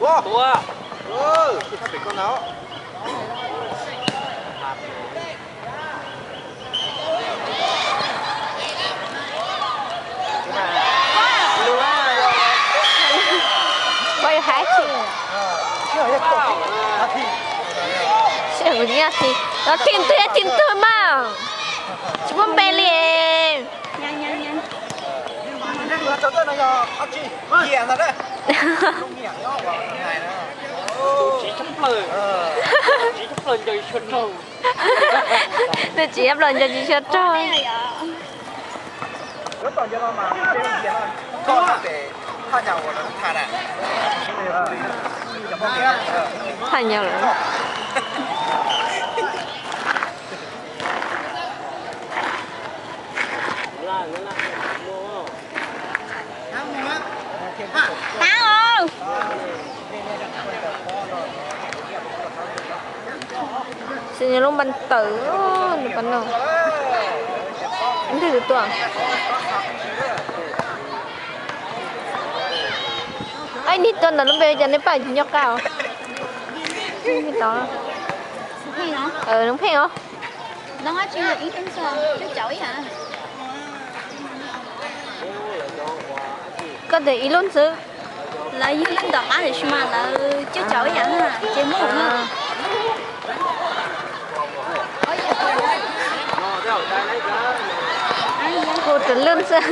Tua. Tus thaj pem koj na. Poj yuav hais tsis. Seb kuv tsis yog thi. Los thi twg thi twg mas. Tsis muaj npe li. Tus tsis tshaj plaws nco tsis tshua raug. Thaj nyo lawm. Xws li lub npab tawm, nws pab no. Nws twb tuaj. Ib niag tuaj ntawm lub npe cas nej pab tsis nco qab os. Tod, nws pheej os. Koj tes ib lub ntxwv. Lawv yug lub ntawm qab tiam sis mas lawv coj caum ib yam na, ces muaj na. Hu rau lub ntxwv.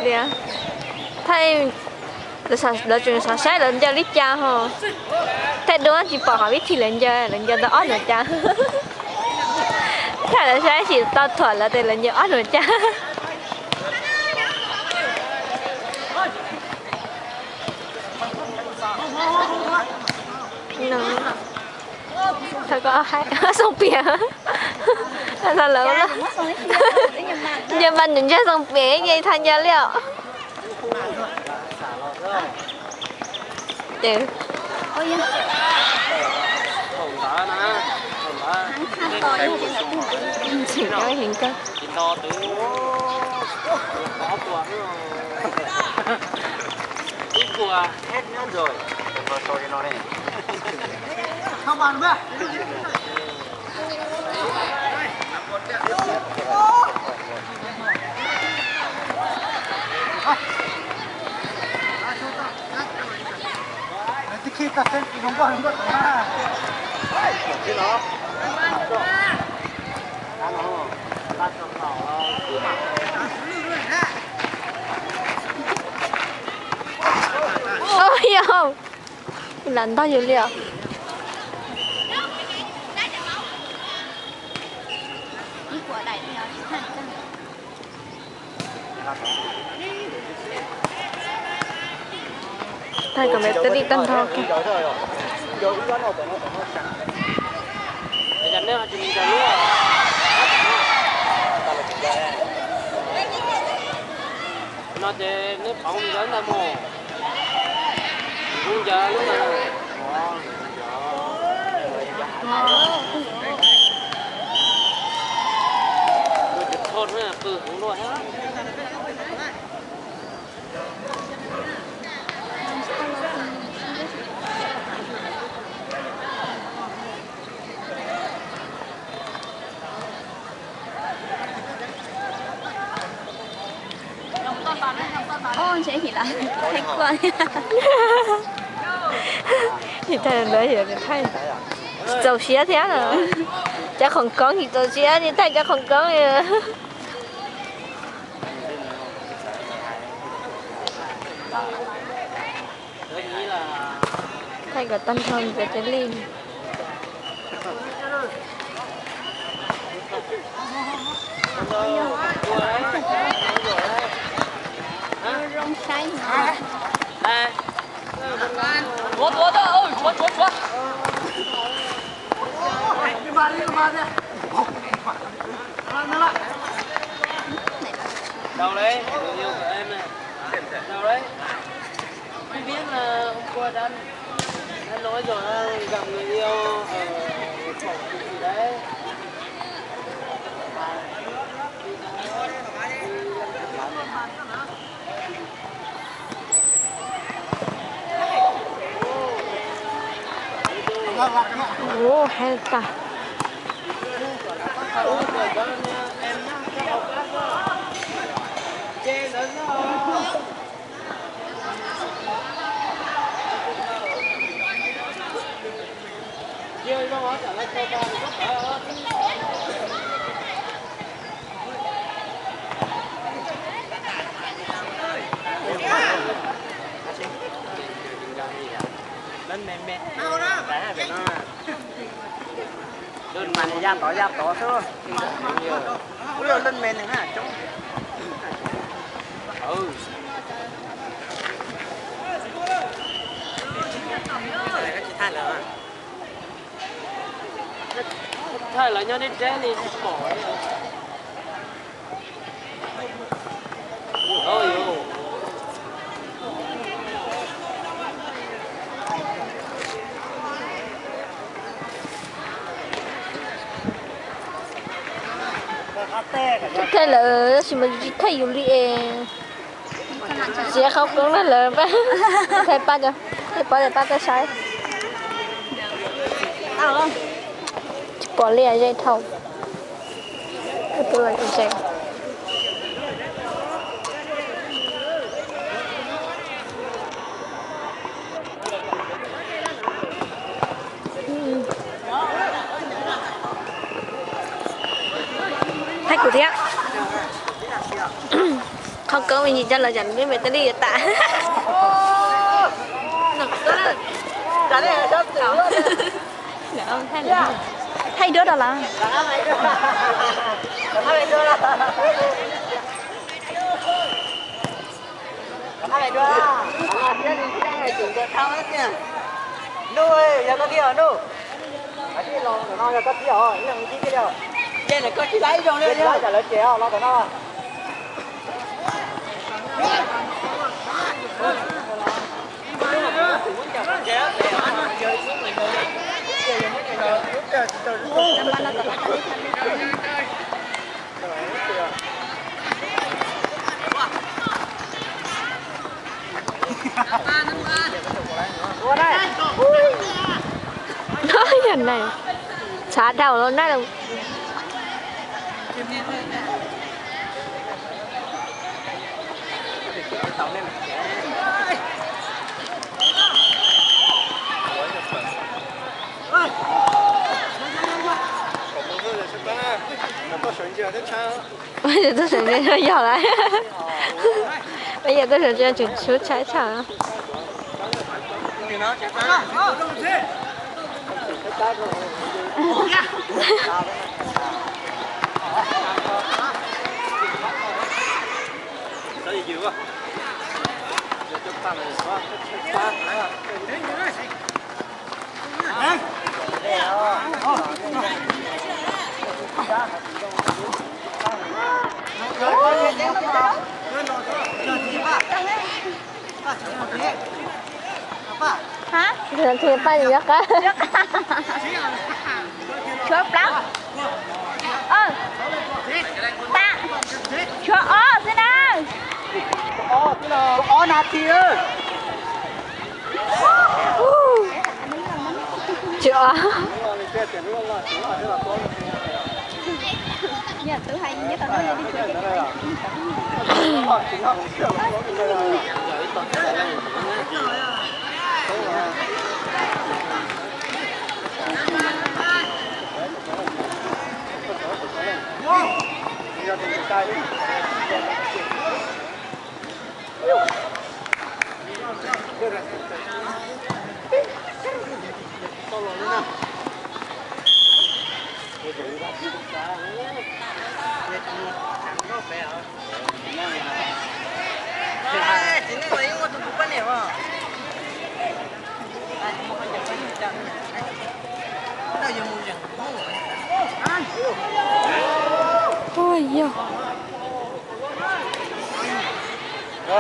Tias, thaij, lawv tseem xav saib lawv ncaws li cas ho. Thaij duab tsis pom qhov vib thim lawv ncaws, lawv ncaws tau ob nuam cas. Thaij lawv saib tsis tau thuam lawv tias lawv ncaws ob nuam cas. Thaij koj hais xoo piam. Thaij lawv, ncaws npas nws ntsej xoo piam ces thaij ncaws li os. Ces ntseeg koj heev kawg. Ua li, lam ntog yus li os. Thaij kom me twb dim tag nrho kiag. No ces neb pauv ncaws ntag mog. Kuv ncaws lub ntawd. Tus tsis txhoj qw heev luaj thiab. Thaij ntawd tsis txaus siab thiab. Cov khoom koob tsis txaus siab, thaij cov khoom koob. Thaij kom tag nrho ntxiv cia li. Đầu đấy, người yêu của em này. Đầu đấy. Không biết là hôm qua đã, đã nói rồi, đang gặp người yêu ở phòng gì đấy. Ua, hais tas. Lub mas yaj tod yaj tod xwb. Ub, lub me nws na coob. Thaij lawv nyob deb deb li tsis pom. Thaij lawv tab sis mas yus tsis thaij yus li es. Txiav qhov koob na lawv, thaij pab cov, thaij pab cov tab toj saib. Tsis pom li ze dhau. Thaij kuv thiab. Qhov koob me ntsis coj los zam lub me tas li yuav tas. Thaij duab rau lawm. Nuj, yog koj thiab Nuj. Los no yog koj thiab os, ib leeg ib tib thiaj li os. Ces ntawm koj tsis laiv zoo li, tsis laiv tsam lawv ces os, los tom no. Yog neeg tshav dhau los na. Tuaj sawv ntsia yog lawm. Peb yog tuaj sawv ntsia tseem tshuav tshaib tshaj. Hab? Paj yuav qab. Tshuav plaub. Paj. Tshuav ob xwb na. Ob nas this. Tshuav ob. Ua yog.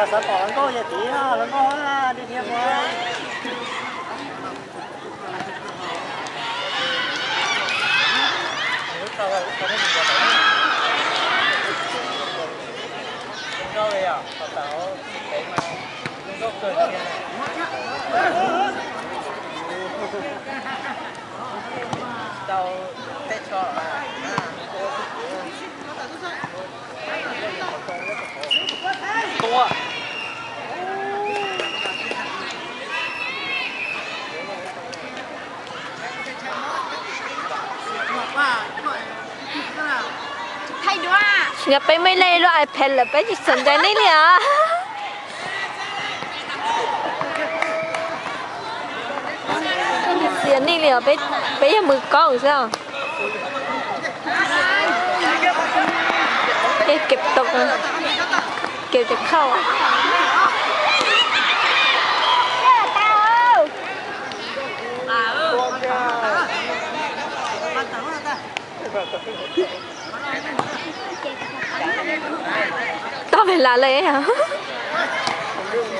Xav pom hluas nkauj ces tiv hluas nkauj, dig dhia mus. Yog peb muaj ib lub iPad lawm peb tsis txhawj ntshai nej li os. Tsis ntshai nej li os, peb yog mws koob xwb os. Kem tau, kem tes khauj. Tau pem las lawm.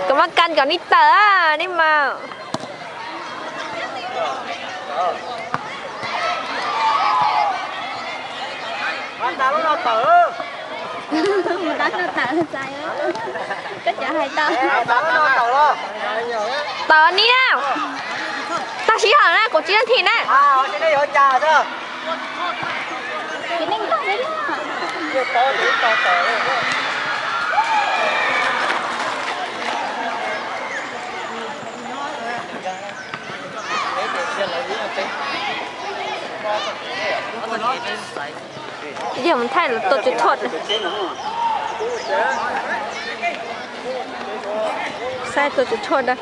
Kuv mam kas kom nej tawm, nej mas. Tawm ni na, tag sij hawm na, kuv tsis leej thim na. Yog mus thaij tua tswv thuam. Saib tua tswv thuam da.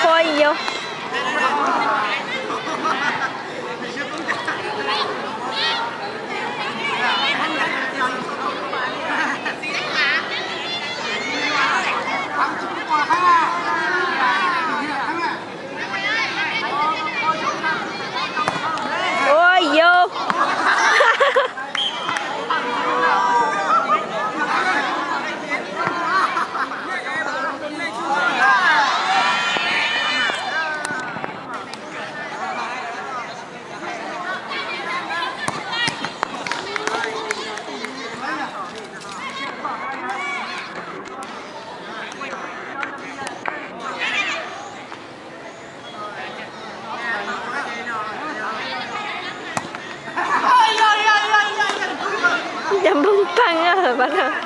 Ua yog. Ua yog. Paj Nag.